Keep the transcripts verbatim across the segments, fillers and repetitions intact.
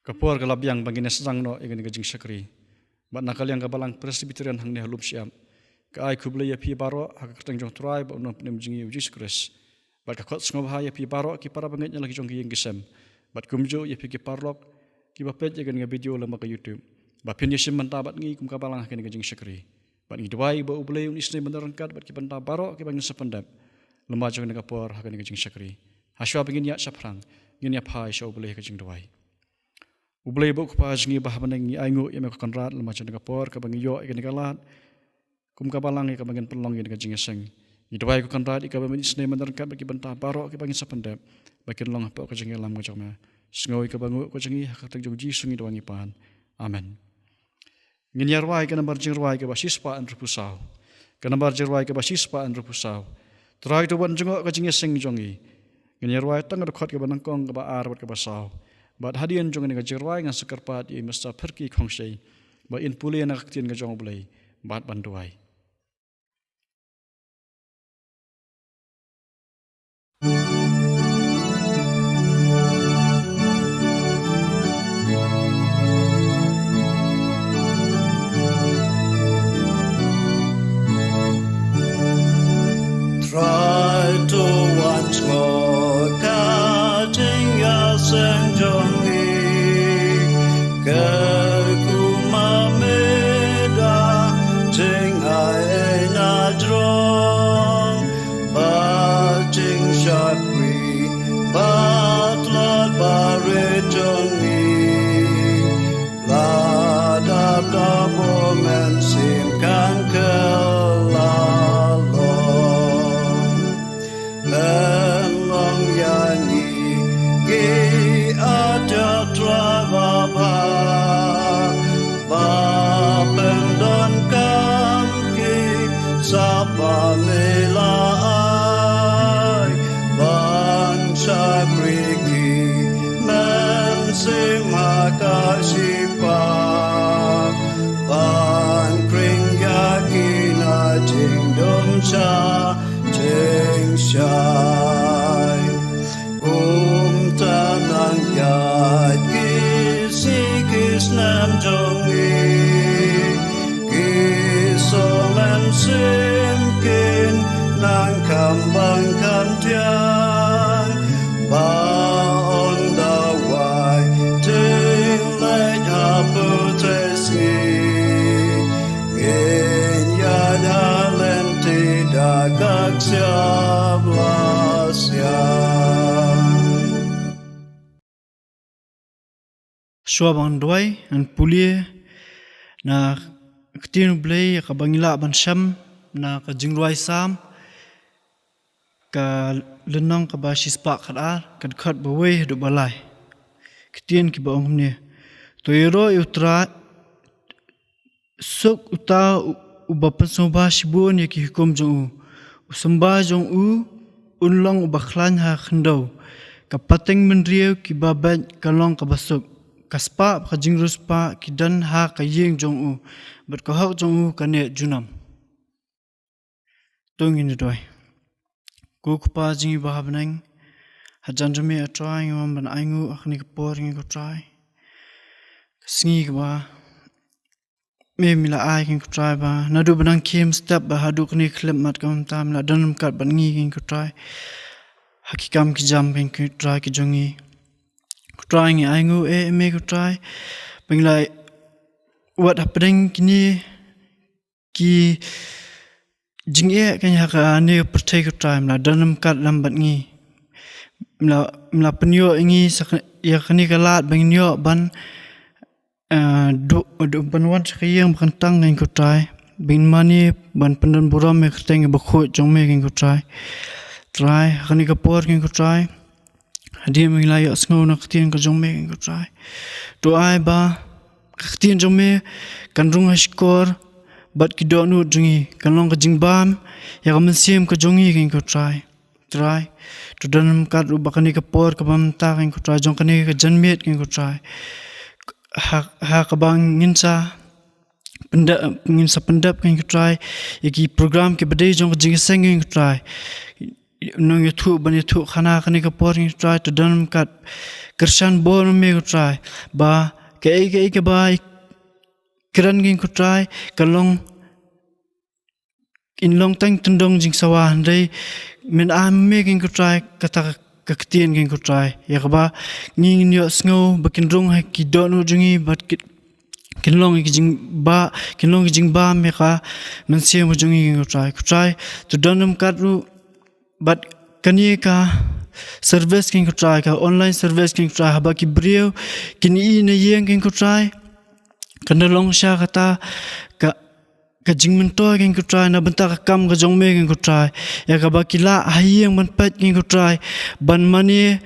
Ka por ka la biang ba ngin ïa sdang noh ïa kane ka jingshakri. Bad na ka liang ka Balang Presbyterian hangne ha Lumshyiap, ka ai khublei ïa phi baroh ha ka kyrteng jong U Trai bad U Nongpynim jong ngi U Jisu Khrist. Bad ka khot sngewbha ïa phi baroh ki para bangeit na la ki jong ki ïing ki sem. Bad kumjuh ïa phi ki paralok kiba peit ïa kane ka video lyngba ka YouTube, ba phin ïashim bynta bad ngi kum ka Balang ha kane ka jingshakri. Bad ngi duwai ba U Blei un isynei bynrangkat bad ki bynta baroh kiba ngin sa pyndep lyngba jong kane ka por ha kane ka jingshakri. Hashwa ba ngin ïaid shaphrang, ngin ïa phai sha U Blei ha ka jingduwai. U Blei bad U Kpa jong ngi ba ha bneng, ngi ainguh ïa me ko Kynrad lyngba jong kane ka por kaba ngi ïoh ïa kane ka lad kum ka Balang ïa kaba ngin pynlong ïa kane ka jingïaseng. Ngi duwai ko Kynrad ïa kaba men isynei bynrangkat bad ki bynta baroh kiba ngin sa pyndep, ba kin long hapoh ka jingïalam ka jong me. Sngew ïa kaba nguh ko jong ngi, ha ka kyrteng jong U Jisu ngi duwai ngi pan. Amen. Ngin ïa rwai ka nambar jingrwai kaba shispah hynriewphew saw. Ka nambar jingrwai kaba shispah hynriewphew saw. Trai, to wan jngoh ka jingïaseng jong ngi. Ngin ïa rwai tang ka dkhot kaba nyngkong, kaba ar bad kaba saw. Bad hadien jong kane ka jingrwai ngan sa kyrpad ïa i Mister Pyrki Khongshei ba in pule na ka ktien ka jong U Blei bad ban duwai. Trai, to wan jngoh ka jingïaseng jong ngi. Kyrkhu ma me da jingai ei na jrong, bad jingshakri bad tlot barit jong ngi. Lada ka bymynsiem kan kylla long, pynlong ïa ngi ki atiar, Trai babha, ba pyndonkam ki sap ba me la ai ban shakri ki mynsiem ha ka shipa, ban khring ïa ki na jingdum sha jingshai. Kumta nang ïaid ki sngi ki snem jong ngi, ki sawmynsiem kin nang kham bang kham thiang, ba ong da wai jingïaleit ha pyrthei sngi. Ngin ïaid ha lynti da ka ksiar ba la siang. Shuwa ban duwai, ngan pule na ka ktien U Blei ïa kaba ngi lah ban shem na ka jingrwai Salm, ka lynnong kaba shispah khatar, ka dkhot ba wei haduh ba lai. Ktien kiba ong kumne: To ïaroh ïa U Trai, suk uta u-, uba pynsngewbha shibun ïa ki hukum jong u. U symbai jong u un long uba khlaiñ ha khyndew. Ka pateng bynriew kiba beit ka long kaba suk. Ka spah bad ka jingriewspah ki don ha ka ïing jong u, bad ka hok jong u ka neh junom. To ngin ïa duwai. Ko Kpa jong ngi ba ha bneng, hajan jong me, A Trai, ngi wan ban ainguh ha kane ka por, ngi, ko Trai, ka sngi kaba me, me la ai, ngi, ko Trai, ba naduh ba nang khie mynstep bad haduh kane ka khyllipmat ka mynta, me la don ryngkat bad ngi, ngi, ko Trai, ha ki kam ki jam, ngi, ko Trai, ki jong ngi. Ko Trai, ngi ainguh ïa me, ko Trai, ba ngi la wad hapdeng kine ki jingeh, kane ha kane ka pyrthei, ko Trai, me la don ryngkat lem bad ngi. Me la, me la pynïoh ïa ngi sa ka, ïa kane ka lad ba ngin ïoh ban, eh, duh, duh ban wan sha ka ïing ba kyntang, ngi, ko Trai, ba ngin mane ban pyndonburom ïa ka kyrteng kaba khuid jong me, ngi, ko Trai. Trai, ha kane ka por, ngi, ko Trai, hadien ba ngi la ïohsngew na ka ktien ka jong me, ngi, ko Trai, to ai ba ka ktien jong me kan rung ha shkor bad ki dohnud jong ngi, kan long ka jingbam ïa ka mynsiem ka jong ngi, ngi, ko Trai. Trai, to don ryngkat ruh bad kane ka por kaba mynta, ngi, ko Trai, jong kane ka janmiet, ngi, ko Trai, ha, ha kaba ngin sa pyndep, ngin sa pyndep, ngi, ko Trai, ïa ki program kiba dei jong ka jingïaseng, ngi, ko Trai. nongïathuh ban ïathuh khana kane ka por, ko Trai, to don ryngkat. Kyrshan bor ma me, ko Trai, ba kaei kaei kaba i kren, ko Trai, ka long, in long tang tyndong jingsawa, hynrei men ai ma me, ko Trai, kata ka ktien, ko Trai, ïa kaba ngi ngin ïohsngew ba kin rung ha ki dohnud jong ngi, bad ki, kin long ki jingbam, kin long ki jingbam ïa ka mynsiem jong ngi, ko Trai. Ko Trai, to don ryngkat ruh bad kane ka service, ko Trai, ka online service, ko Trai, haba ki briew kin ïoh na ïing, ko Trai, kan da long shisha kata ka, ka jingmyntoi, ko Trai, na bynta ka kam ka jong me, ko Trai, ïa kaba ki lah ha ïing ban peit, ko Trai, ban mane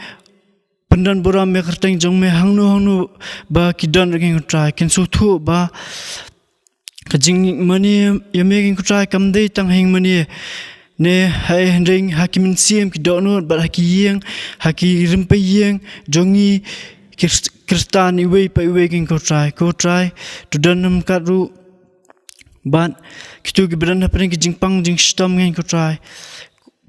pyndon burom ïa ka kyrteng jong me hangno hangno ba ki don, ko Trai. Kin sngewthuh ba ka jingmane ïa me, ko Trai, kam dei tang ha ïing mane ne ha, hynrei ha ki mynsiem, ki dohnud, bad ha ki ïing, ha ki rympei ïing jong ngi ki Khristan iwei pa iwei, ko Trai. Ko Trai, to don ryngkat ruh bad kito kiba don hapdeng ki jingpang jingshitom, ko Trai,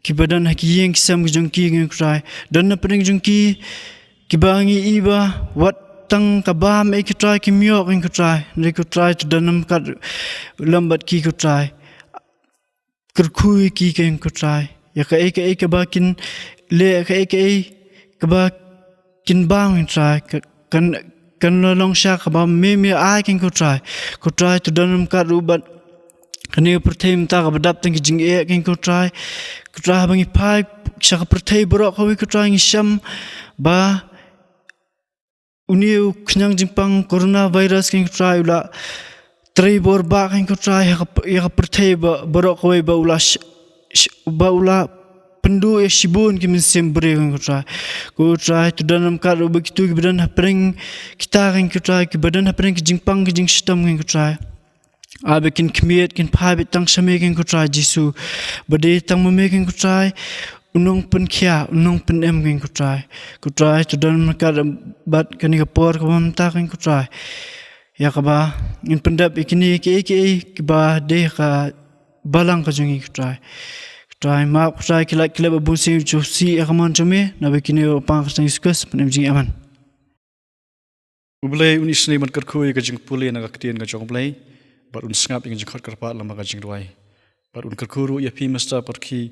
kiba don ha ki ïing ki sem ki jong ki, ko Trai. Don hapdeng jong ki kiba ngi i ba wat tang ka bam ei, ko Trai, kim ïoh, ko Trai. Hynrei, ko Trai, to don ryngkat lem bad ki, ko Trai. Kyrkhu ïa ki, ko Trai, ïa kaei kaei kaba kin leh, kaei kaei kaba kin bam, ko Trai, ka, kan, kan long shisha kaba me, me ai, ko Trai. Ko Trai, to don ryngkat ruh bad kane ka pyrthei mynta kaba dap tang ki jingeh, ko Trai. Ko Trai, haba ngi phai sha ka pyrthei baroh kawei, ko Trai, ngi shem ba une u khñiang jingpang coronavirus, ko Trai, u la trei bor bha, ko Trai, ïa ka, ïa ka pyrthei ba, baroh kawei, ba u la sh-, sh-, ba u la pynduh ïa shibun ki mynsiem briew, ko Trai. Ko Trai, to don ryngkat ruh bad kito kiba don hapdeng kita, ko Trai, kiba don hapdeng ki jingpang ki jingshitom, ko Trai. Ai ba kin khmied, kin phai beit tang sha me, ko Trai Jisu, ba dei tang ma me, ko Trai, u nongpynkhiah, u nongpynim, ko Trai. Ko Trai, to don ryngkat bad kane ka por kaba mynta, ko Trai, ïa kaba ngin pyndep ïa kine kiei kiei kiba dei ha ka balang ka jong ngi, ko Trai. Ko Trai, map, ko Trai, ki lait ki lep, ba bun sien u sngewsih ïa ka mon jong me, naba kine, ha ka kyrteng Jisu Khrist, pynban jingim, amen. U Blei un isynei ban kyrkhu ïa ka jingpule na ka ktien ka jong U Blei, bad un sngap ïa ka jingkhot kyrpad lem bad ka jingrwai. Bad un kyrkhu ruh ïa phi Mister Pyrki,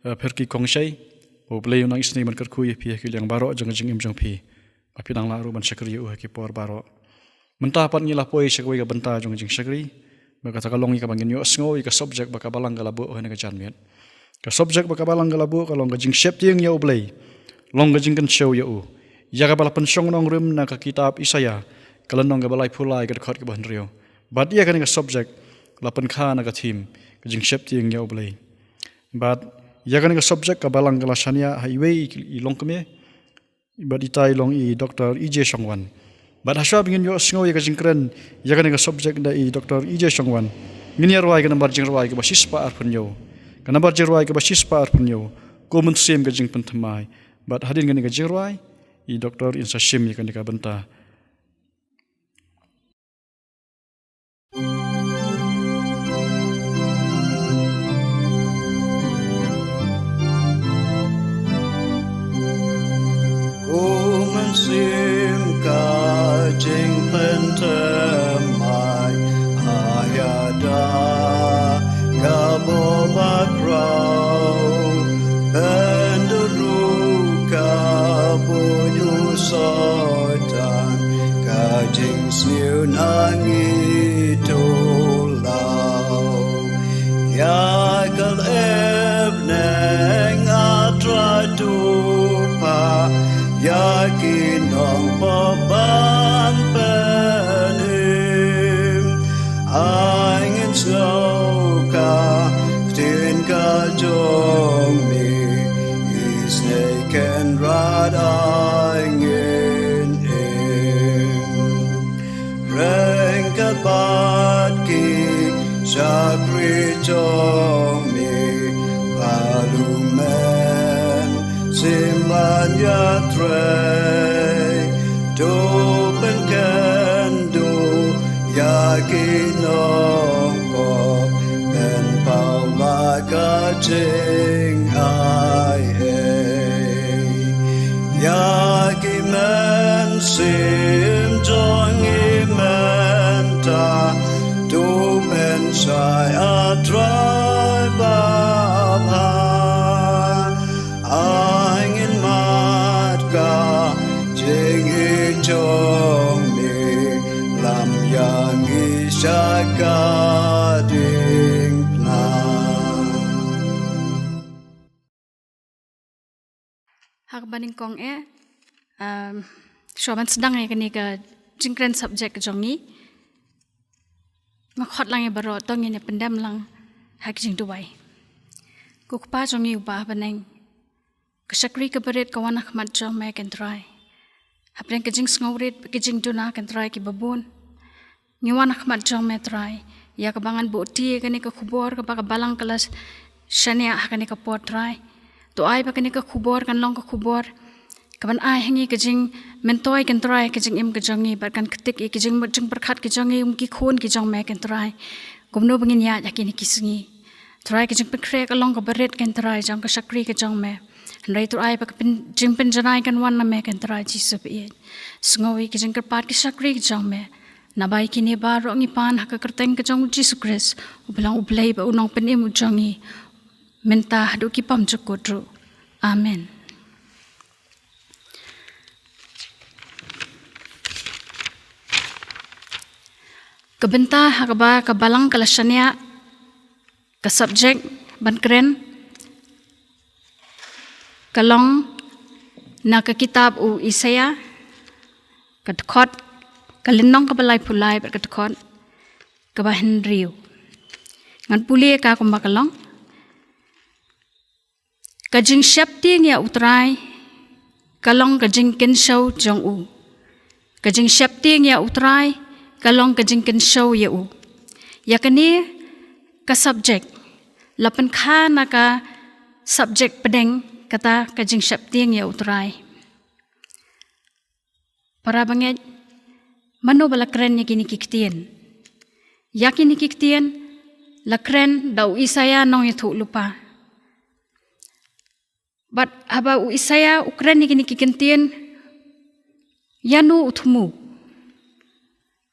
eh, Pyrki Kongshai, ba U Blei un nang isynei ban kyrkhu ïa phi ha ki liang baroh jong ka jingim jong phi, ba phin nang lah ruh ban shakri ïa u ha ki por baroh. Mynta pat ngi la poi sha kawei ka bynta jong ka jingshakri, ba kata ka long ïa kaba ngin ïohsngew ïa ka subject ba ka Balang ka la buh ha kane ka janmiet. Ka subject ba ka Balang ka la buh ka long ka jingsheptieng ïa U Blei, long ka jingkynshew ïa u. Ïa kaba la pynshong nongrim na ka kitab Isaïah, ka lynnong kaba laiphew lai, ka dkhot kaba hynriew. Bad ïa kane ka subject la pynkha na ka theme, ka jingsheptieng ïa U Blei. Bad ïa kane ka subject ka Balang ka la shaniah ha iwei i longkmie, bad itai i long i Doctor E J Shongwan. Bad hashwa ba ngin ïohsngew ïa ka jingkren ïa kane ka subject da i Doctor E J Shongwan, ngin ïa rwai ka nambar jingrwai kaba shispah arphew hynñiew. Ka nambar jingrwai kaba shispah arphew hynñiew, Ko Mynsiem ka jingpynthymmai. Bad hadien kane ka jingrwai, i Doctor in sa shim ïa kane ka bynta. Ko Mynsiem ka jingpynthymmai, ha ïada ka bor bakhraw, pynduh ruh ka buit u Soitan, ka jingsniew na ngi to law. Ïa ka leh bneng, A Trai, to phah ïa ki nongpop ban pynim. Ai ngin sngew ka ktien ka jong me, isynei kynrad ai ngin im. Ryngkat bad ki shakri jong me, ba u Mynsiem ban ïatrei, to pynkynduh ïa ki nongpop, pynpaw ba ka Jing ai ei ïa ki mynsiem jong ngi mynta, to pynshai, A Trai babha. Ai ngin mad ka jingïeit jong me, lam ïa ngi sha ka diengphna. Ha kaba nyngkong eh, um, shuwa ban sdang ïa kane ka jingkren subject jong ngi, nga khot lang ïa baroh, to ngin ïa pyndem lang ha ki jingduwai. Ko Kpa jong ngi uba ha bneng, ka shakri kaba rit ka wan ha khmat jong me, Kynrad Trai. Hapdeng ka jingsngewrit, ka jingduna, Kynrad Trai, kiba bun, ngi wan ha khmat jong me, Trai, ïa kaba ngan buh ïa kane ka khubor kaba ka balang ka la shaniah ha kane ka por, Trai. To ai ba kane ka khubor kan long ka khubor kaban ai ha ngi ka jingmyntoi, Kynrad Trai, ka jingim ka jong ngi, bad kan ktik ïa ka jingmut jingpyrkhat ka jong ngi, um, ki khun ki jong me, Kynrad Trai, kumno ba ngin ïaid ha kine ki sngi. Trai, ka jingpynkhreh ka long kaba rit, Kynrad Trai, jong ka shakri ka jong me. Hynrei Trai, ba ka pyn-, jingpynjanai kan wan na me, Kynrad Trai Jisu baieit. Sngew ïa ka jingkyrpad ka shakri ka jong me. Naba ïa kine baroh ngi pan ha ka kyrteng ka jong U Jisu Khrist, uba long U Blei bad U Nongpynim u jong ngi, mynta haduh ki pamjukut ruh. Amen. Ka bynta ha kaba ka balang ka la shaniah, ka subject ban kren ka long na ka kitab u Isaïah, ka dkhot, ka lynnong kaba laiphew lai bad ka dkhot kaba hynriew. Ngan pule ka kumba ka long. Ka jingsheptieng ïa U Trai ka long ka jingkynshew jong u. Ka jingsheptieng ïa U Trai ka long ka jingkynshew ïa u. Ïa kane ka subject la pynkha na ka subject pdeng, kata ka jingsheptieng ïa U Trai. Para bangeit, mano ba la kren ïa kine ki ktien? Ïa kine ki ktien la kren da u Isaïah nongïathuhlypa. Bad haba u Isaïah u kren ïa kine ki ktien, ïano u thmu?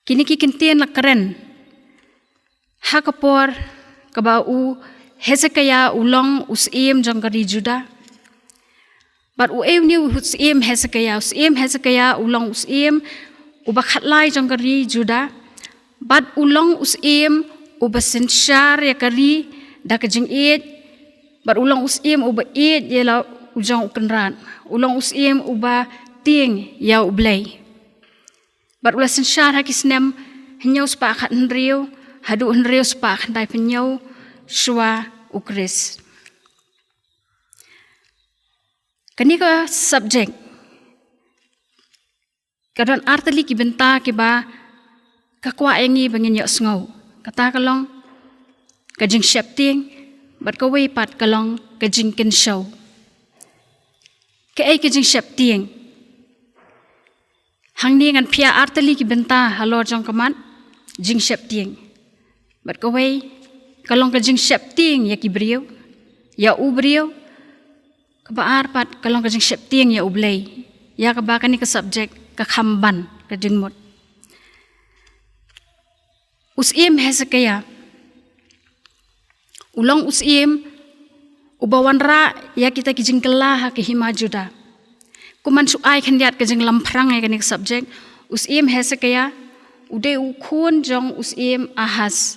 Kine ki ktien la kren ha ka por kaba u Hezekiah u long u syiem jong ka ri Judah. Bad uei une u syiem Hezekiah? U syiem Hezekiah u long u syiem uba khatlai jong ka ri Judah. Bad u long u syiem uba synshar ïa ka ri da ka jingïeit. Bad u long u syiem uba ïeit ïa la u jong u Kynrad. U long u syiem uba tieng ïa U Blei. Bad u la synshar ha ki snem hynñiew spah khathynriew haduh hynriew spah khyndaiphew hynñiew shuwa u Khrist. Kane ka subject ka don artylli ki bynta kiba ka kwah ïa ngi ba ngin ïohsngew. Kata ka long ka jingsheptieng, bad kawei pat ka long ka jingkynshew. Kaei ka jingsheptieng? Hangne ngan phiah artylli ki bynta halor jong ka mat jingsheptieng. Bad kawei ka long ka jingsheptieng ïa ki briew, ïa u briew. Kaba ar pat ka long ka jingsheptieng ïa U Blei, ïa kaba kane ka subject ka kham ban ka jingmut. U syiem Hezekiah u long u syiem uba wanrah ïa kita ki jingkylla ha ka hima Judah. Kum ban shu ai khyndiat ka jinglamphrang ïa kane ka subject, u syiem Hezekiah u dei u khun jong u syiem Ahaz.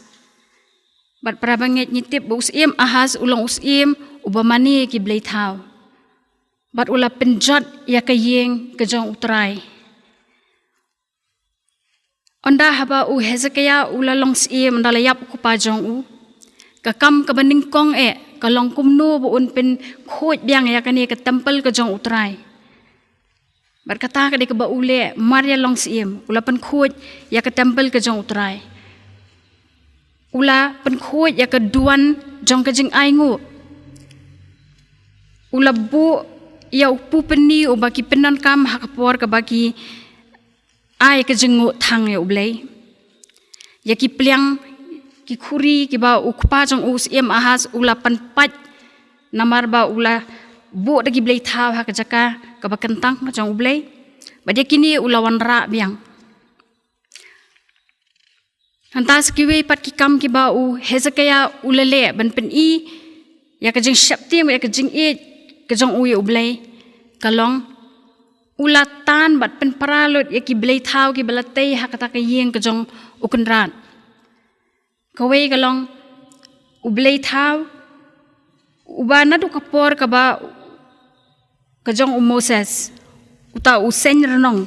Bad para bangeit, ngi tip ba u syiem Ahaz u long u syiem uba mane ïa ki blei thaw. Bad u la pynjot ïa ka ïing ka jong U Trai. Ynda haba u Hezekiah u la long syiem, ynda la ïap u kpa jong u, ka kam kaba nyngkong eh ka long kumno ba un pynkhuid biang ïa kane ka temple ka jong U Trai. Bad kata ka dei kaba u leh mar ïa long syiem, u la pynkhuid ïa ka temple ka jong U Trai. U la pynkhuid ïa ka duwan jong ka jingainguh. U la buh ïa u pupeni uba ki pyndonkam ha ka por kaba ki ai ka jingnguh thang ïa U Blei. Ïa ki pliang, ki khuri kiba u kpa jong u Syiem Ahaz u la pynpait, namar ba u la buh da ki blei thaw ha ka jaka kaba kyntang ka jong U Blei. Bad ïa kine u la wanrah biang. Hangta sa kiwei pat ki kam kiba u Hezekiah u la leh ban pyni ïa ka jingsheptieng, ïa ka jingïeit ka jong u ïa U Blei, ka long u la tan bad pynpra lut ïa ki blei thaw kiba la tei ha kata ka ïing ka jong U Kynrad. Kawei ka long u blei thaw uba naduh ka por kaba ka jong u Moses, uta u seng rnong.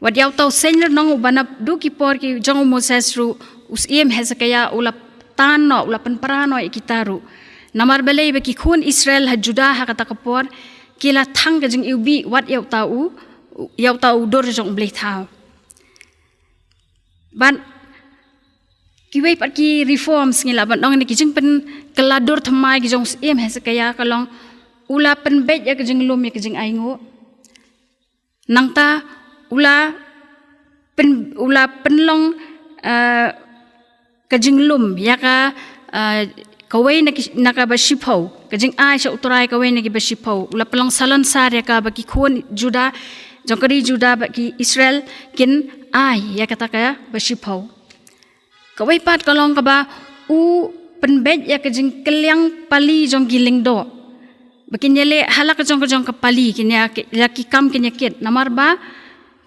Wat ïa uta u seng rnong uba naduh ki por ki jong u Moses ruh u Syiem Hezekiah u la tan noh, u la pynpra noh ïa kita ruh. Namar balei? Ba ki khun Israel ha Judah ha kata ka por ki la thang ka jingiwbih wat ïa uta u, ïa uta u dur jong u blei thaw. Bad kiwei pat ki reforms ngi lah ban ong ne, ki jingpynkylla dur thymmai ki jong u Syiem Hezekiah ka long u la pynbeit ïa ka jinglum ïa ka jingainguh. Nangta u la pyn, u la pynlong, eh, ka jinglum ïa ka, eh, kawei na ki, na kaba shiphew, ka jingai sha U Trai kawei na kiba shiphew. U la pynlong salonsar ïa kaba ki khun Judah, jong ka ri Judah bad ki Israel kin ai ïa kata kaba shiphew. Kawei pat ka long kaba u pynbeit ïa ka jingkylliang pali jong ki lyngdoh. Ba kin ïaleh ha la ka jong ka jong ka pali, kin ïa, ïa ki kam kin ïakit. Namar ba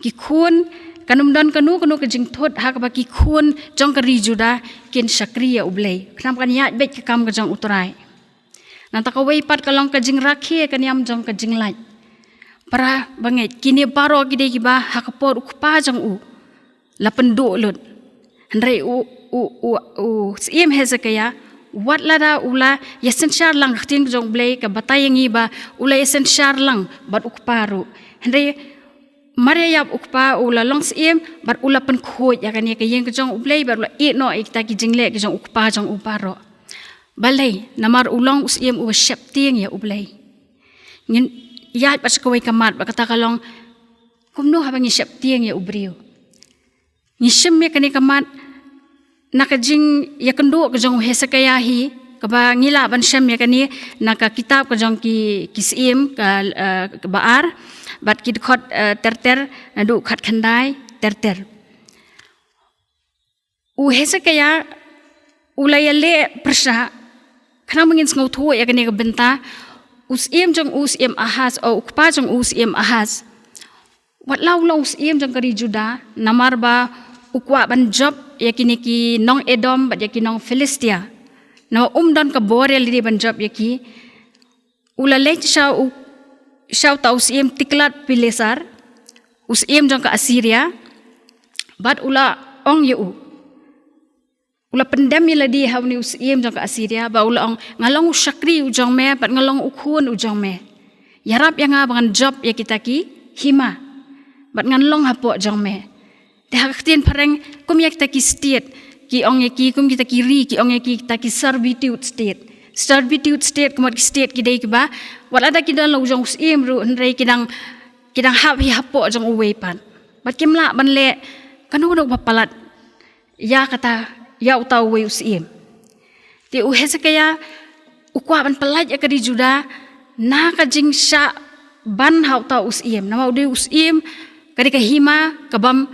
ki khun, kan ym don kano kano ka jingthut ha kaba ki khun jong ka ri Judah kin shakri ïa U Blei. Khnang ba kan ïaid beit ka kam ka jong U Trai. Nangta kawei pat ka long ka jingrakhe ka niam jong ka jinglait. Para bangeit, kine baroh ki dei kiba ha ka por u kpa jong u la pynduh lut. Hynrei u, u, u, u Syiem Hezekiah, wat lada u la ïasynshar lang, ka ktien ka jong U Blei ka batai ïa ngi ba u la ïasynshar lang bad u kpa ruh. Hynrei mar ïa ïap u kpa u la long syiem bad u la pynkhuid ïa kane ka ïing ka jong U Blei bad u la ïeh noh ïa kita ki jingleh ki jong u kpa jong u baroh. Balei? Namar u long u syiem uba sheptieng ïa U Blei. Ngin ïaid pat sha kawei ka mat, bad kata ka long kumno haba ngi sheptieng ïa u briew. Ngi shem ïa kane ka mat na ka jingïakynduh ka jong u Hezekiah hi, kaba ngi lah ban shem ïa kane na ka kitab ka jong ki, ki Syiem ka, eh, kaba ar, bad ki dkhot, eh, ter ter, naduh khatkhyndai ter ter. U Hezekiah u la ïaleh pyrshah, khnang ba ngin sngewthuh ïa kane ka bynta, u syiem jong u Syiem Ahaz, o u kpa jong u Syiem Ahaz. Wat la u long u syiem jong ka ri Judah, namar ba u kwah ban jop ïa kine ki nong Edom bad ïa ki nong Philistia. Namar um don ka bor ïa lade ban jop ïa ki. U la leit sha u, sha uta u syiem Tiglath-Pileser, u syiem jong ka Assyria, bad u la ong ïa u. U la pyndem ïa lade ha une u syiem jong ka Assyria, bad u la ong, nga long u shakri u jong me, bad nga long u khun u jong me. Ïarap ïa nga ba ngan jop ïa kita ki hima, bad ngan long hapoh jong me. Te ha ka ktien phareng, kum ïa kita ki state, ki ong ïa ki, kum kita ki ri, ki ong ïa ki, kita ki servitude state. Servitude state, kumta ki state ki dei kiba, wat lada ki don la u jong u syiem ruh, hynrei ki dang, ki dang hap hi hapoh jong uwei pat. Bad kim lah ban leh kano kano ba palat ïa kata, ïa uta uwei u syiem. Te u Hezekiah u kwah ban pyllait ïa ka ri Judah na ka jingshah ban ha uta u syiem. Namar u dei u syiem, ka dei ka hima ka bym,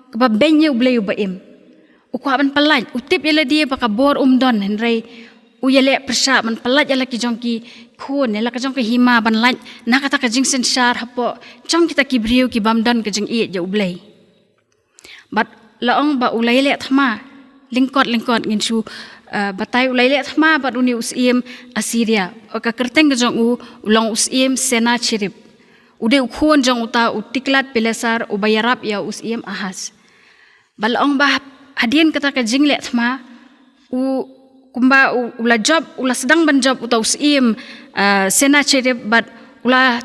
ka bym beiñ ïa u Blei uba im. U kwah ban pyllait, u tip ïa lade ba ka bor um don, hynrei u ïaleh pyrshah ban pyllait ïa la ki jong ki khun, ïa la ka jong ka hima ban lait na kata ka jingsynshar hapoh jong kita ki briew ki bym don ka jingïeit ïa u Blei. Bad la ong ba u la ïaleh thma, lyngkot lyngkot ngin shu, eh, batai, u la ïaleh thma bad une u syiem Assyria. Ka kyrteng ka jong u, u long u syiem Sennacherib. U dei u khun jong uta u Tiglath-Pileser uba ïarap ïa u syiem Ahaz. Bad la ong ba hadien kata ka jingleh thma, u, kumba u, u la jop, u la sdang ban jop uta u syiem, ah, Sennacherib, bad u la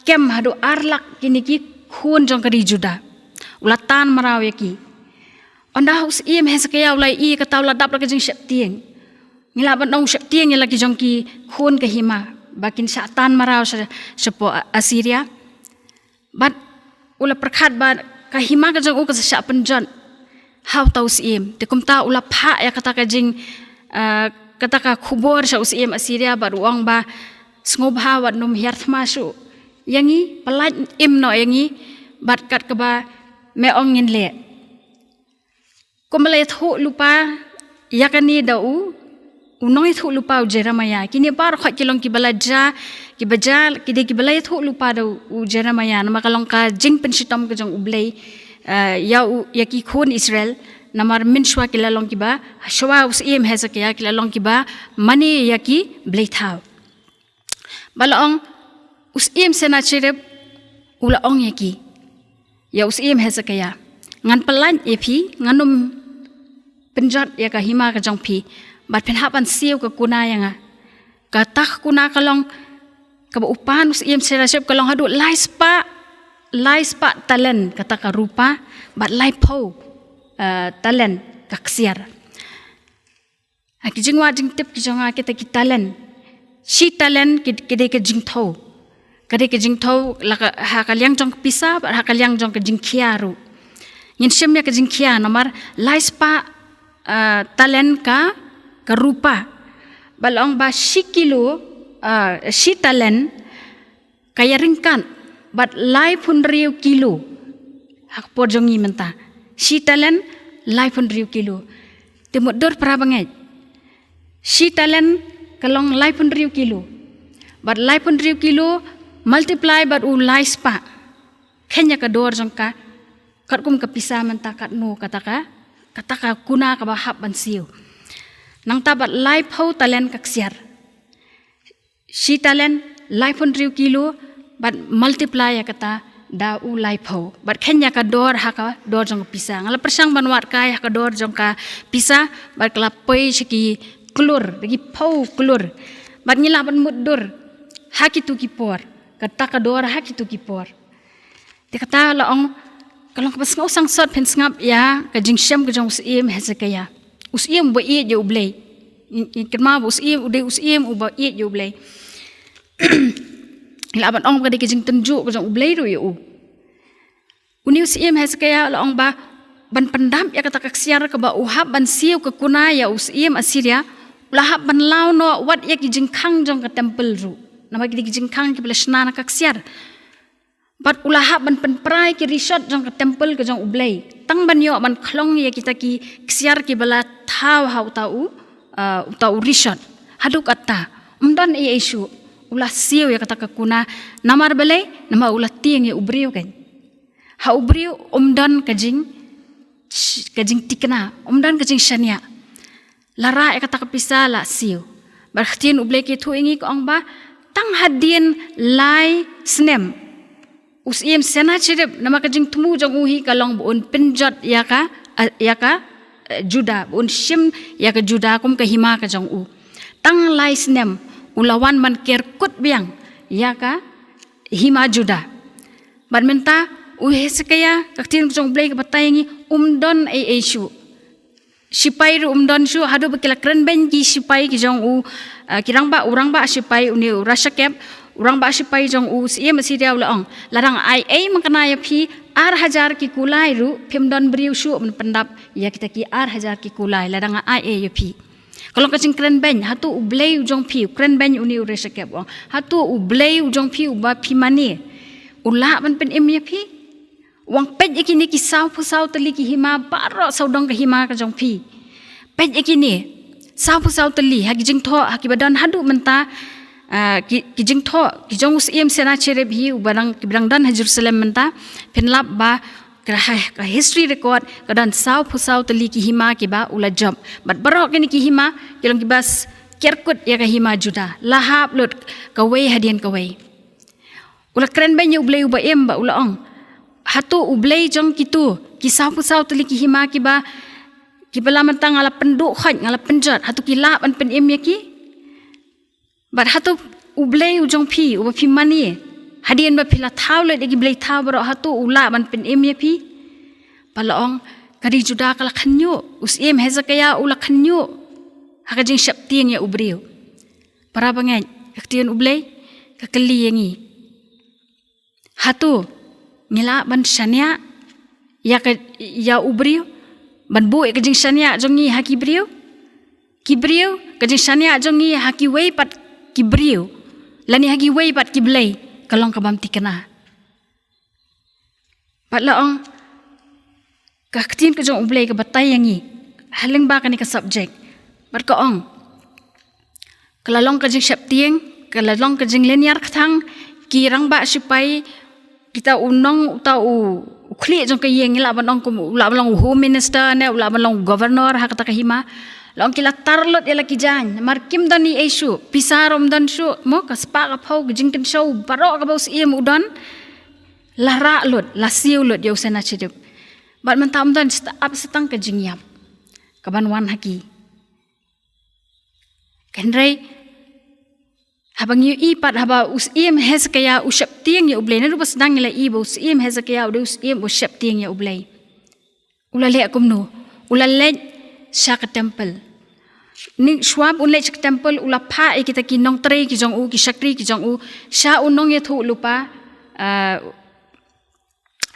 kem haduh ar lak kine ki khun jong ka ri Judah. U la tan mraw ïa ki. Ynda u syiem Hezekiah u la ïohi kata, u la dap la ka jingsheptieng. Ngi lah ban ong u sheptieng ïa la ki jong ki khun ka hima ba kin shah tan mraw sha, shapoh Assyria. Bad u la pyrkhat ba ka hima ka jong u ka sa shah pynjot. ha uta u syiem. Te kumta u la phah ïa kata ka jing, ah, kata ka khubor sha u syiem Assyria bad u ong ba, sngewbha wat nym hiar thma shuh ïa ngi, pyllait im noh ïa ngi bad kat kaba me ong ngin leh. Kumba la ïathuh lypa ïa kane da u, u nongïathuh lypa u Jeremiah. Kine baroh ki long kiba la jia, kiba jia, ki dei kiba la ïathuh lypa da u, u Jeremiah. Namar ka long ka jingpynshitom ka jong U Blei, eh, ïa u, ïa ki khun Israel. Namar mynshuwa ki la long kiba, shuwa u syiem Hezekiah ki la long kiba mane ïa ki blei thaw. Ba la ong, u syiem Sennacherib u la ong ïa ki, ïa u syiem Hezekiah, ngan pyllait ïa phi, ngan nym pynjot ïa ka hima ka jong phi, bad phin hap ban siew ka kuna ïa nga. Kata ka kuna ka long, kaba u pan u syiem Sennacherib ka long haduh lai spah, lai spah talen kata ka rupa, bad laiphew, eh, talen ka ksiar. Ha ki jingwad jingtip ki jong nga kita ki talen. Shi talen ki, ki dei ka jingthew. Ka dei ka jingthew la ka, ha ka liang jong ka pisa, bad ha ka liang jong ka jingkhia ruh. Ngin shim ïa ka jingkhia namar lai spah, ah, talen ka, ka rupa. Ba la ong ba shi kilo, ah, shi talen, ka ïaryngkat bad laiphew hynriew kilo. Ha ka por jong ngi mynta. Shi talen, laiphew hynriew kilo. Te mutdur para bangeit. Shi talen ka long laiphew hynriew kilo. Bad laiphew hynriew kilo multiply bad u lai spah. Khein ïa ka dor jong ka, katkum ka pisa mynta katno kata ka, kata ka kuna kaba hap ban siew. Nangta bad laiphew talen ka ksiar. Shi talen, laiphew hynriew kilo, bad multiply ïa kata da u laiphew. Bad khein ïa ka dor ha ka dor jong ka pisa. Nga la pyrshang ban wad kai ha ka dor jong ka pisa, bad ka la poi sha ki klur, da ki phew klur. Bad ngi lah ban mutdur ha kitu ki por. Kata ka dor ha kitu ki por. Te kata la ong, ka long kaba sngewsih sot phin sngap ïa ka jingshem ka jong u syiem Hezekiah. U syiem uba ïeit ïa U Blei. Ngi, ngi kynmaw ba u syiem, u dei u syiem uba ïeit ïa U Blei. Ngi lah ban ong ba ka dei ka jingtynjuh ka jong U Blei ruh ïa u. Une u syiem Hezekiah la ong ba ban pyndap ïa kata ka ksiar kaba u hap ban siew ka kuna ïa u syiem Assyria, u la hap ban law noh wat ïa ki jingkhang jong ka temple ruh. Namar ki dei ki jingkhang kiba la shna na ka ksiar. Bad u la hap ban pynpra ïa ki rishot jong ka temple ka jong U Blei. Tang ban ïoh ban khlong ïa kita ki ksiar kiba la thaw ha uta u, ah, uta u rishot. Haduh katta. Um don ei ei shuh. U la siew ïa kata ka kuna. Namar balei, namar u la tieng ïa u briew kan. Ha u briew um don ka jing, ka jingthikna. Um don ka jingshaniah. La rah ïa kata ka pisa la siew. Bad ka ktien U Blei ka ïathuh ïa ngi ka ong ba, tang hadien lai snem. U syiem Sennacherib namar ka jingthmu jong u hi ka long ba un pynjot ïa ka, eh, ïa ka, eh, Juda, ba un shim ïa ka Juda kum ka hima ka jong u. Tang lai snem, u la wan ban ker kut biang ïa ka hima Juda. Bad mynta, u Hezekiah, ka ktien ka jong U Blei ka batai ïa ngi, um don ei ei shuh. Shipai ruh um don shuh, haduh ba ki la kren beiñ ki shipai ki jong u, ah, ki rangbah, u rangbah shipai une u Rabshakeh, u rangbah shipai jong u syiem Assyria u la ong. Lada nga ai ei makna ïa phi, ar hajar ki kulai ruh, phim don briew shuh ban pyndap ïa kita ki ar hajar ki kulai, lada nga ai ei ïa phi. Ka long ka jingkren beiñ, hato U Blei u jong phi, u kren beiñ une u Rabshakeh u ong. Hato U Blei u jong phi uba phi mane, u lah ban pynim ïa phi. Wan peit ïa kine ki sawphew saw tylli ki hima baroh sawdong ka hima ka jong phi. Peit ïa kine sawphew saw tylli ha ki jingthoh ha kiba don haduh mynta, ah, ki, ki jingthoh ki jong u syiem Sennacherib hi uba dang, kiba dang don ha Jerusalem mynta. Phin lap ba ka ha, ka history record ka don sawphew saw tylli ki hima kiba u la jop. Bad baroh kine ki hima ki long kiba s-, ker kut ïa ka hima Juda. La hap lut kawei hadien kawei. U la kren beiñ ïa U Blei uba im bad u la ong. Hato U Blei jong kitu, ki sawphew saw tylli ki hima kiba, kiba la mynta nga la pynduh khoit, nga la pynjot, hato ki lah ban pynim ïa ki? Bad hato U Blei u jong phi, uba phi mane, hadien ba phi la thaw leit ïa ki blei thaw baroh, hato u lah ban pynim ïa phi? Bad la ong, ka ri Juda ka la khynñiuh, u syiem Hezekiah u la khynñiuh ha ka jingsheptieng ïa u briew. Para bangeit, ka ktien U Blei ka kylli ïa ngi. Hato ngi lah ban shaniah ïa ka, ïa u briew? ban buh ïa ka jingshaniah jong ngi ha ki briew. Ki briew, ka jingshaniah jong ngi ha kiwei pat ki briew, lane ha kiwei pat ki blei, ka long ka bym thikna. Bad la ong, ka ktien ka jong U Blei ka batai ïa ngi ha lyngba kane ka subject. Bad ka ong, ka la long ka jingsheptieng, ka la long ka jinglynñiar kthang. Ki rangbah sipai, kita u nong, uta u, u khlieh jong ka ïing, ngi lah ban ong kum, u lah ban long u home minister ne, u lah ban long u governor ha kata ka hima. La ong ki la tar lut ïa la ki jaiñ, namar kim don ei ei shuh, pisa ruh ym don shuh, mo, ka spah ka phew, ka jingkynshew baroh kaba u syiem u don, la rah lut, la siew lut ïa u Sennachirib. Bad mynta ym don shuh ap shuh tang ka jingïap ka ban wan ha ki. Hynrei haba ngi ïohi pat haba u syiem Hezekiah u sheptieng ïa U Blei, naduh ba sdang ngi la ïohi ba u syiem Hezekiah u dei u syiem u sheptieng ïa U Blei. U la leh kumno? U la leit sha ka temple. Ni shuwa ba un leit sha ka temple, u la phah ïa kita ki nongtrei ki jong u, ki shakri ki jong u, sha u nongïathuhlypa, ah,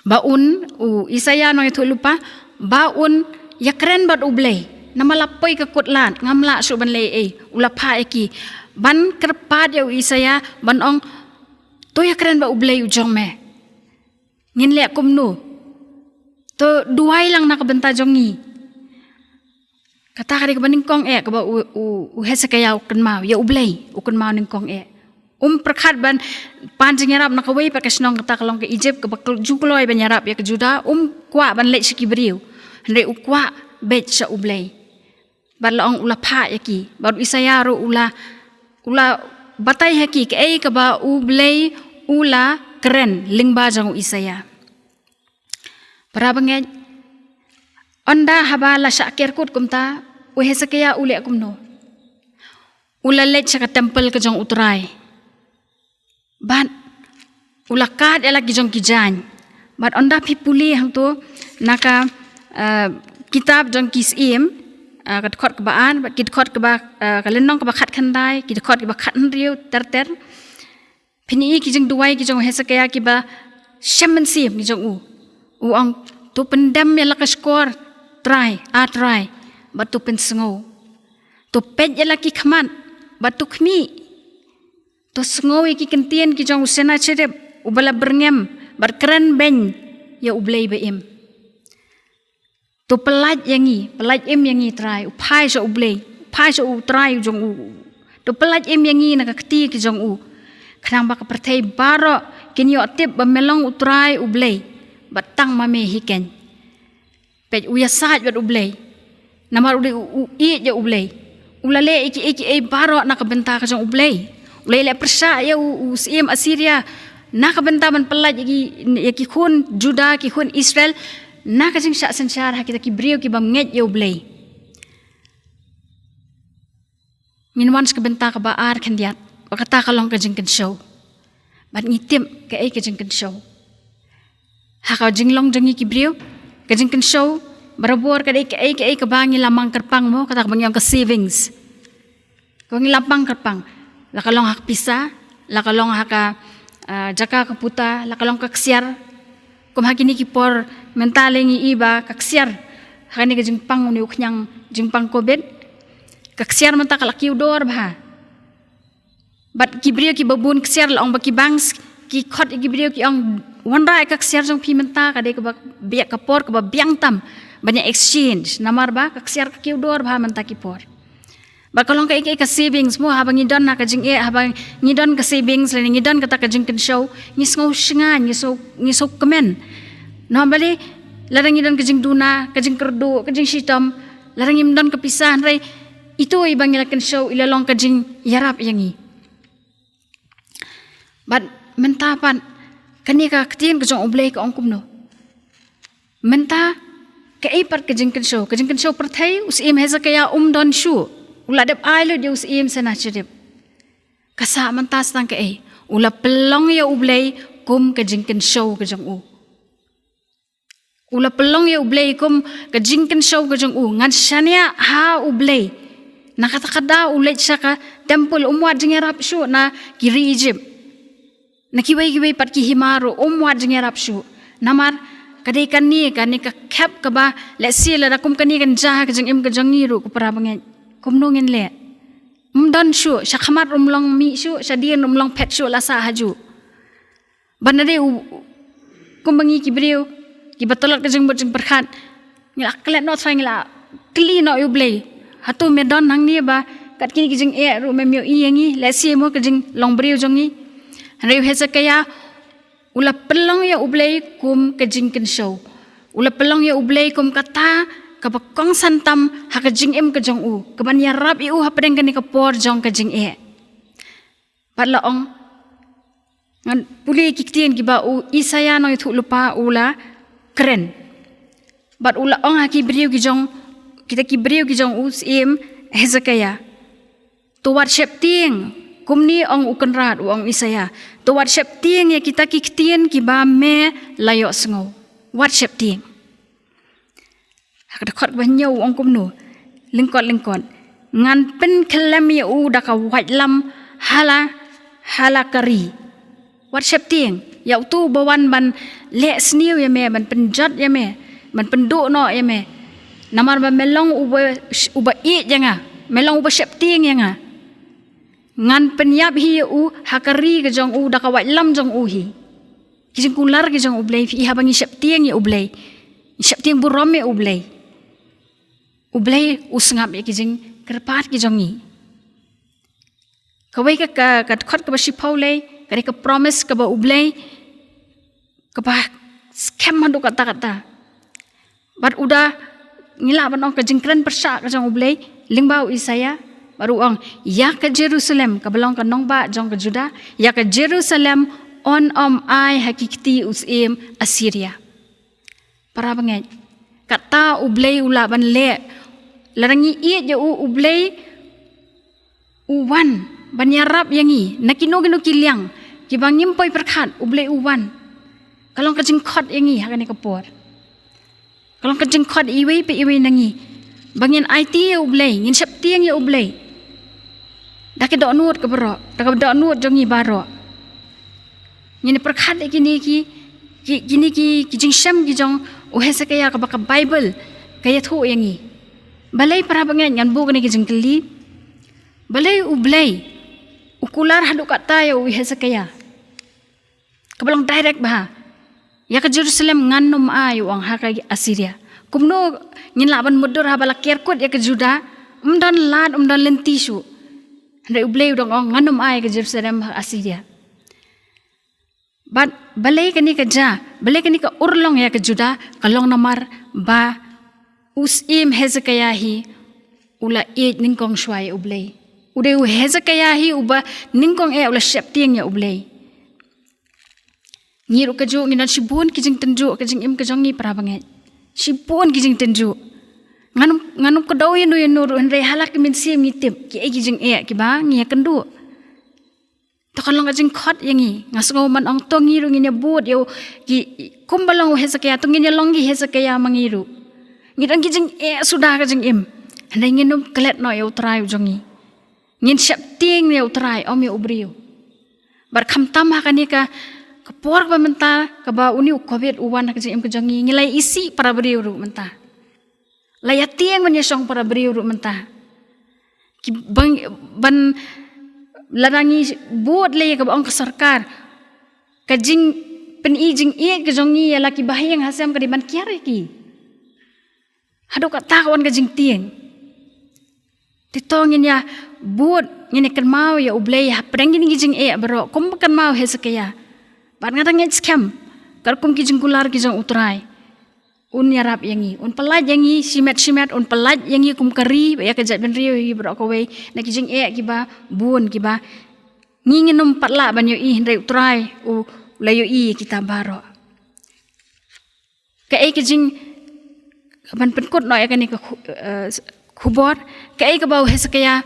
ba un, u Isaiah nongïathuhlypa, ba un ïakren bad U Blei. Namar la poi ka kut lad, ngam lah shuh ban leh ei ei. U la phah ïa ki ban kyrpad ïa u Isaiah, ban ong, to ïakren bad U Blei u jong me. Ngin leh kumno? To duwai lang na ka bynta jong ngi. Kata ka dei kaba nyngkong eh kaba u, u, u Hezekiah u kynmaw ïa U Blei, u kynmaw nyngkong eh. Um pyrkhat ban pan jingïarap na kawei pat ka shnong, kata ka long ka Egypt, kaba ju kloi ban ïarap ïa ka Judah, um kwah ban leit sha ki briew. Hynrei u kwah beit sha U Blei. Bad la ong u la phah ïa ki. Bad u Isaiah ruh u la, u la batai ha ki kaei kaba U Blei u la kren lyngba jong u Isaiah. Para bangeit, ynda haba la shah ker kut kumta, u Hezekiah u leh kumno? U la leit sha ka temple ka jong U Trai. Bad u la kad ïa la ki jong ki jaiñ. Bad ynda phi pule hangto na ka, eh, kitab jong Ki Syiem, eh, ka dkhot kaba ar, bad ki dkhot kaba, eh, ka lynnong kaba khatkhyndai, ki dkhot kaba khathynriew ter ter. Phin ïohi ki jingduwai ki jong u Hezekiah kiba shem mynsiem ki jong u. U ong, to pyndem ïa la ka shkor, Trai, A Trai, bad to pynsngew. To peit ïa la ki khmat, bad to khmih. To sngew ïa ki ktien ki jong u Sennachirib uba la byrngem, bad kren beiñ ïa U Blei ba im. To pyllait ïa ngi, pyllait im ïa ngi Trai, u phai sha U Blei, u phai sha U Trai u jong u. To pyllait im ïa ngi na ka kti ki jong u. Khnang ba ka pyrthei baroh kin ïoh tip ba me long U Trai U Blei, bad tang ma me hi keiñ. Peit u ïasaid bad U Blei. Namar u dei u, u ïeit ïa U Blei. U la leh ïa kiei kiei baroh na ka bynta ka jong U Blei. U la leh pyrshah ïa u, u syiem Assyria na ka bynta ban pyllait ïa ki, ïa ki khun Judah, ki khun Israel, na ka jingshah synshar ha kita ki briew ki bym ngeit ïa U Blei. Ngin wan sha ka bynta kaba ar khyndiat, ba kata ka long ka jingkynshew. Bad ngi tip kaei ka jingkynshew. Ha ka jinglong jong ngi ki briew, ka jingkynshew barabor ka dei kaei kaei kaba ngi la mang kyrpang mo, kata kaba ngi ong ka savings. Kaba ngi la mang kyrpang, la ka long ha ka pisa, la ka long ha ka, ah, jaka ka puta, la ka long ka ksiar. Kum ha kine ki por mynta lei ngi i ba ka ksiar ha kane ka jingpang une u khñiang jingpang covid. Ka ksiar mynta ka la kiew dor bha. Bad ki briew kiba bun ksiar, la ong ba ki banks ki khot ïa ki briew ki ong, wanrah ïa ka ksiar jong phi mynta, ka dei kaba biang, ka por kaba biang tam ban ïa exchange, namar ba ka ksiar ka kiew dor bha mynta ki por. Bad ka long kaei kaei ka savings mo, haba ngi don na ka jingeh, haba ngi don ka savings lane ngi don kata ka jingkynshew, ngi sngew shngaiñ, ngi sngew, ngi sngew kmen. Namar balei? Lada ngi don ka jingduna, ka jingkyrduh, ka jingshitom, lada ngim don ka pisa, hynrei ito iba ngi la kynshew i la long ka jingïarap ïa ngi. Bad mynta pat kane ka ktien ka jong U Blei ka ong kumno? Mynta kaei pat ka jingkynshew, ka jingkynshew pyrthei, u syiem Hezekiah um don shuh. U la dep ai lut ïa u syiem Sennachirib. Ka sah mynta sa tang kaei? U la pynlong ïa U Blei kum ka jingkynshew ka jong u. U la pynlong ïa U Blei kum ka jingkynshew ka jong u. Ngan shaniah ha U Blei. Na kata ka daw u leit sha ka temple, um wad jingïarap shuh na ki ri Egypt. Na kiwei kiwei pat ki hima ruh um wad jingïarap shuh. Namar Ka dei kane, kane ka khep kaba, lehse lada kum kane kan jia ha ka jingim ka jong ngi ruh ko para bangeit. Kumno ngin leh? Ym don shuh, sha khmat ruh ym long mih shuh, shadien ruh ym long phet shuh, la sah hajuh. Ban da dei u, kumba ngi ki briew kiba tlot ka jingmut jingpyrkhat, ngi la klet noh, ngi la kylli noh ïa U Blei. Hato me don hangne ba kat kine ki jingeh ruh mem ïohi ïa ngi, lehse mo ka jinglong briew jong ngi. Hynrei u Hezekiah u la pynlong ïa U Blei kum ka jingkynshew. U la pynlong ïa U Blei kum kata kaba kongsan tam ha ka jingim ka jong u, kaban ïarap ïa u hapdeng kane ka por jong ka jingeh. Bad la ong, ngan pule ki ktien kiba u Isaiah nongïathuhlypa u la kren. Bad u la ong ha ki briew ki jong, kita ki briew ki jong u syiem Hezekiah. To wat sheptieng, kumne ong u Kynrad, u ong Isaiah. To wat sheptieng ïa kita ki ktien kiba me la ïohsngew. Wat sheptieng. Ha ka dkhot kaba hynñiew u ong kumno? Lyngkot lyngkot. Ngan pynkhyllem ïa u da ka waitlam ha la, ha la ka ri. Wat sheptieng ïa uto uba wan ban leh sniew ïa me, ban pynjot ïa me, ban pynduh noh ïa me. Namar ba me long uba, uba ïeit ïa nga, me long uba sheptieng ïa nga. Ngan pynïap hi ïa u ha ka ri ka jong u da ka waitlam jong u hi. Ki jingkular ki jong U Blei, phi i haba ngi sheptieng ïa U Blei, ngi sheptieng burom ïa U Blei, U Blei u sngap ïa ki jingkyrpad ki jong ngi. Kawei ka, ka, ka dkhot kaba shiphew lei, ka dei ka promise kaba U Blei kaba skhem haduh katta katta. Bad u da, ngi lah ban ong ka jingkren pyrshah ka jong U Blei lyngba u Isaiah, bad u ong, ïa ka Jerusalem kaba long ka nongbah jong ka Judah, ïa ka Jerusalem yn ym ai ha ki kti u syiem Assyria. Para bangeit, kata U Blei u lah ban leh. Lada ngi ïeit ïa u, U Blei u wan ban ïarap ïa ngi na kino kino ki liang kiba ngim poi pyrkhat, U Blei u wan. Ka long ka jingkhot ïa ngi ha kane ka por. Ka long ka jingkhot iwei pa iwei na ngi ba ngin aiti ïa U Blei, ngin sheptieng ïa U Blei da ka dohnud ka baroh, da ka dohnud jong ngi baroh. Ngin pyrkhat ïa kine ki, ki, kine ki, ki jingshem ki jong u Hezekiah kaba ka Baibl ka ïathuh ïa ngi. Balei, para bangeit, ngan buh kane ka jingkylli? Balei U Blei u kular haduh katta ïa u Hezekiah? Kaba long direct bha. Ïa ka Jerusalem ngan ym ai, u ong, ha ka Assyria. Kumno ngin lah ban mutdur haba la ker kut ïa ka Judah, ym don lad, ym don lynti shuh. Hynrei U Blei u dang ong ngan ym ai ïa ka Jerusalem ha Assyria. Bad balei kane ka jia, balei kane ka urlong ïa ka Judah, ka long namar ba u syiem Hezekiah hi u la ïeit nyngkong shuwa ïa U Blei. U dei u Hezekiah hi uba nyngkong eh u la sheptieng ïa U Blei. Ngi ruh kajuh ngi don shibun ki jingtynjuh ha ka jingim ka jong ngi, para bangeit. Shibun ki jingtynjuh. Ngan ym, ngan ym kdew ïano ïano ruh, hynrei ha la ka mynsiem ngi tip kiei ki jingeh kiba ngi ïakynduh. To ka long ka jingkhot ïa ngi. Nga sngew ban ong to ngi ruh ngin ïa bud ïa u, ki, kumba long u Hezekiah, to ngin ïa long ki Hezekiah ma ngi ruh. Ngi don ki jingeh suda ha ka jingim, hynrei ngin ym klet noh ïa U Trai u jong ngi. Ngin sheptieng ïa U Trai, ym ïa u briew. Bad khamtam ha kane ka, ka por kaba mynta kaba une u Covid u wan ha ka jingim ka jong ngi, ngi la isih para briew ruh mynta. La ïatieng ban ïashong para briew ruh mynta. Ki bang, ban, lada ngi bud lei ïa kaba ong ka sorkar, ka jingpyni jingïeit ka jong ngi ïa la ki bahaïing hasem ka dei ban kiar ïa ki. Haduh katta ka wan ka jingtieng. Te to ngin ïa bud, ngin ïa kynmaw ïa U Blei hapdeng kine ki jingeh baroh kumba kynmaw Hezekiah. Bad nga dang ngeit skhem, katkum ki jingkular ki jong U Trai, un ïarap ïa ngi, un pyllait ïa ngi shimet shimet, un pyllait ïa ngi kum ka ri bad ïa ka jaitbynriew hi baroh kawei na ki jingeh kiba bun kiba ngi ngin ym pat lah ban ïohi, hynrei U Trai u la ïohi ïa kita baroh. Kaei ka jing, ban pynkut noh ïa kane ka khu-, eh, khubor, kaei kaba u Hezekiah,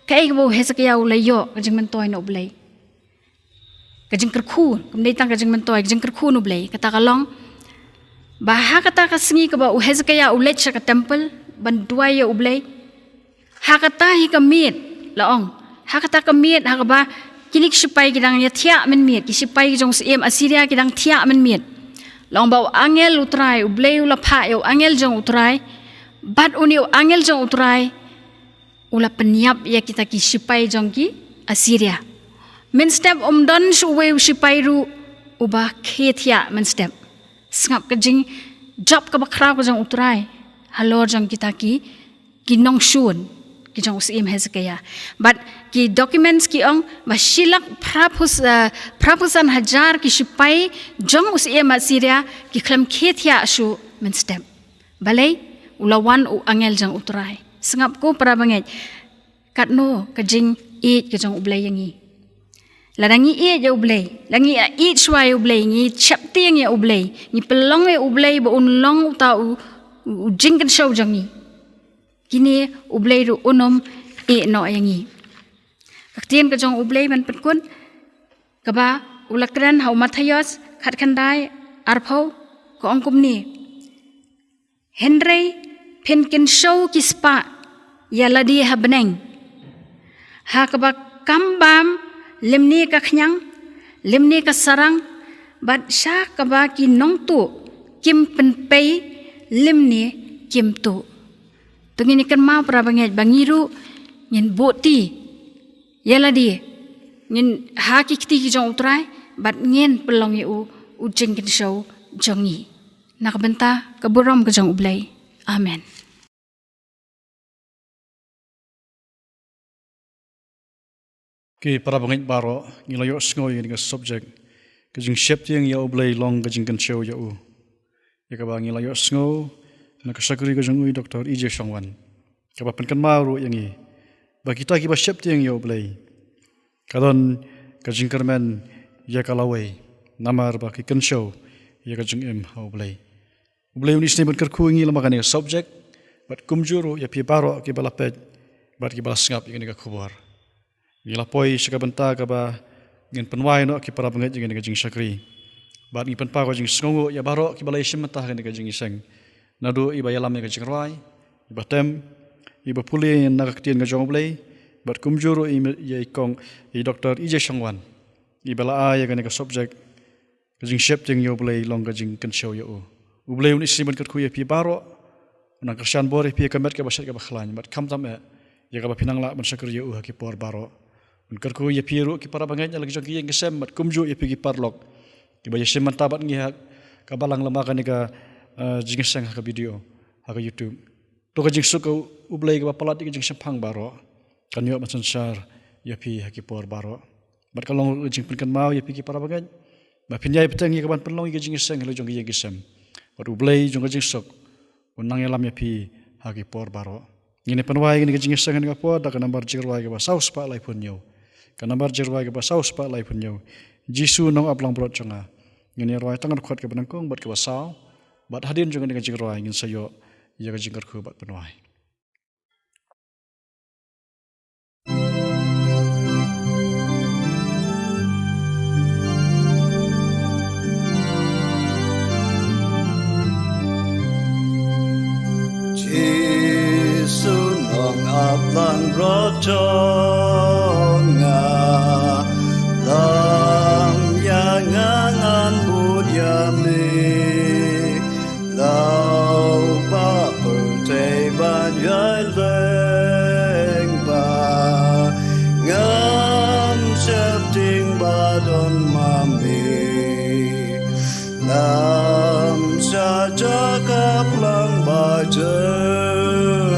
kaei kaba u Hezekiah u la ïoh ka jingmyntoi na U Blei? Ka jingkyrkhu, kam dei tang ka jingmyntoi, ka jingkyrkhu na U Blei. Kata ka long ba ha kata ka sngi kaba u Hezekiah u leit sha ka temple ban duwai ïa U Blei, ha kata hi ka miet, la ong, ha kata ka miet ha kaba kine ki shipai ki dang ïa thiah mynmiet, ki shipai ki jong u syiem Assyria ki dang thiah mynmiet. Long ba u angel u Trai, U Blei u la phah ïa u angel jong u Trai, bad une u angel jong u Trai u la pynïap ïa kita ki sipai jong ki Assyria. Mynstep um don shuh uwei u sipai ruh uba khie thiah mynstep. Sngap ka jingjop kaba khraw ka jong u Trai halor jong kita ki, ki nongshun ki jong u syiem Hezekiah. Bad ki documents ki ong ba shi lak phra phew, eh, phra phew san hajar ki sipai jong u syiem Assyria ki khlem khie thiah shuh mynstep. Balei? U la wan u angel jong u Trai. Sngap ko para bangeit. Katno ka jingïeit ka jong U Blei ïa ngi. Lada ngi ïeit ïa U Blei, lada ngi ïeit shuwa ïa U Blei, ngi sheptieng ïa U Blei, ngi pynlong ïa U Blei ba un long uta u, u, u jingkynshew jong ngi, kine U Blei ruh un ym ïeh noh ïa ngi. Ka ktien ka jong U Blei ban pynkut, kaba u la kren ha u Mathaios khatkhyndai arphew, ka ong kumne: Hynrei phin kynshew ki spah ïa lade ha bneng, ha kaba kam bam lymne ka khñiang, lymne ka sarang, bad sha kaba ki nongtuh kim pynpei lymne kim tuh. To ngin ïa kynmaw para bangeit ba ngi ruh ngin buhti ïa lade, ngin ha ki kti ki jong u Trai, bad ngin pynlong ïa u u jingkynshew jong ngi. Na ka bynta ka burom ka jong U Blei. Amen. Ki para bangeit baroh, ngi la ïohsngew ïa kane ka subject, ka jingsheptieng ïa U Blei long ka jingkynshew ïa u. Ïa kaba ngi la ïohsngew na ka shakri ka jong u i Doktor E J Shangwan, kaba pynkynmaw ruh ïa ngi ba kita kiba sheptieng ïa U Blei ka don ka jingkyrmen ïa ka lawei, namar ba ki kynshew ïa ka jingim ha U Blei. U Blei un isynei ban kyrkhu ïa ngi lyngba kane ka subject, bad kumjuh ruh ïa phi baroh kiba la peit bad kiba la sngap ïa kane ka khubor. Ngi la poi sha ka bynta kaba ngin pynwai noh ki para bangeit ïa kane ka jingshakri, bad ngi pynpaw ka jingsngewnguh ïa baroh kiba la ïashim bynta ha kane ka jingïaseng, naduh iba ïalam ïa ka jingrwai, iba tem, iba pule na ka ktien ka jong U Blei, bad kumjuh ruh ïa i kong i Doktor E J Shangwan, iba la ai ïa kane ka subject, ka jingsheptieng ïa U Blei long ka jingkynshew ïa u. U Blei un isynei ban kyrkhu ïa phi baroh, un nang kyrshan bor ïa phi ïa ka met kaba shet kaba khlaiñ, bad khamtam eh ïa kaba phin nang lah ban shakri ïa u ha ki por baroh. Un kyrkhu ïa phi ruh ki para bangeit na la ki jong ki ïing ki sem, bad kumjuh ïa phi ki paralok kiba ïashim bynta bad ngi ha ka balang lyngba kane ka, eh, jingïaseng ha ka video ha ka YouTube. To ka jingsuk ka U Blei kaba palat ïa ka jingshemphang baroh kan ïoh ban synshar ïa phi ha ki por baroh. Bad ka long ruh ka jingpynkynmaw ïa phi ki para bangeit ba phin ïai bteng ïa kaban pynlong ïa ka jingïaseng ha la jong ki ïing ki sem. Bad U Blei jong ka jingsuk un nang ïalam ïa phi ha ki por baroh. Ngin ïa pynwai ïa kane ka jingïaseng ha kane ka por da ka nambar jingrwai kaba saw spah laiphew hynñiew. Ka nambar jingrwai kaba saw spah laiphew hynñiew. Jisu nongaplangbrot jong nga. Ngin ïa rwai tang ka dkhot kaba nyngkong bad kaba saw. Bad hadien jong kane ka jingrwai ngin sa ïoh ïa ka jingkyrkhu bad pynwai. Jisu nongaplangbrot jong nga, lam ïa nga ngan bud ïa me. Lada ba pyrthei ban ïai lyngba, ngam sheptieng ba don ma me. Ngam sha jaka plang ba jyrngam,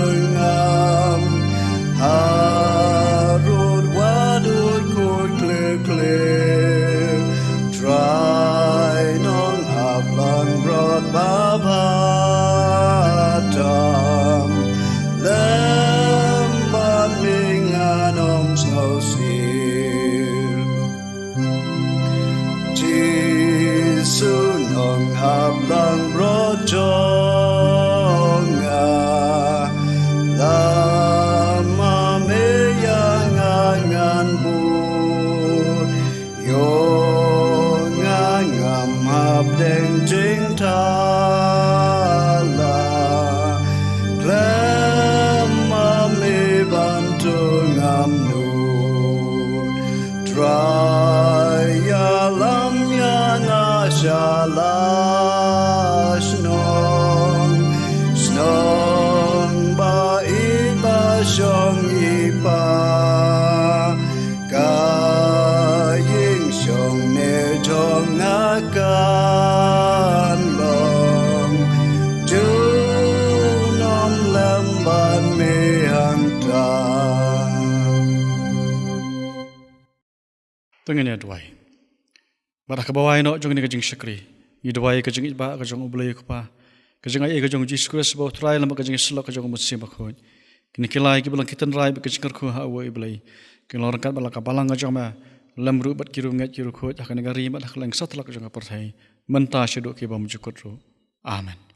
harud wadud kut klir klir. Trai nongaplangbrot ba bha tam, lem bad me ngan ym sngewsih. Jisu nongaplangbrot jong nga. Ngin ïa duwai. Bad ha kaba wai noh jong kane ka jingshakri, ngi duwai ka jingïeit ba ka jong U Blei U Kpa, ka jingaiei ka jong U Jisu Khrist ba U Trai, lem bad ka jingïasyllok ka jong U Mynsiem Bakhuid, kine ki lai kiba long ki tynrai bad ka jingkyrkhu ha uwei U Blei, kin long ryngkat bad la ka balang ka jong Me, lem ruh bad ki riewngeit ki riewkhuid ha kane ka ri bad ha kylleng satlak jong ka pyrthei, mynta shaduh ki bymjukut ruh. Amen.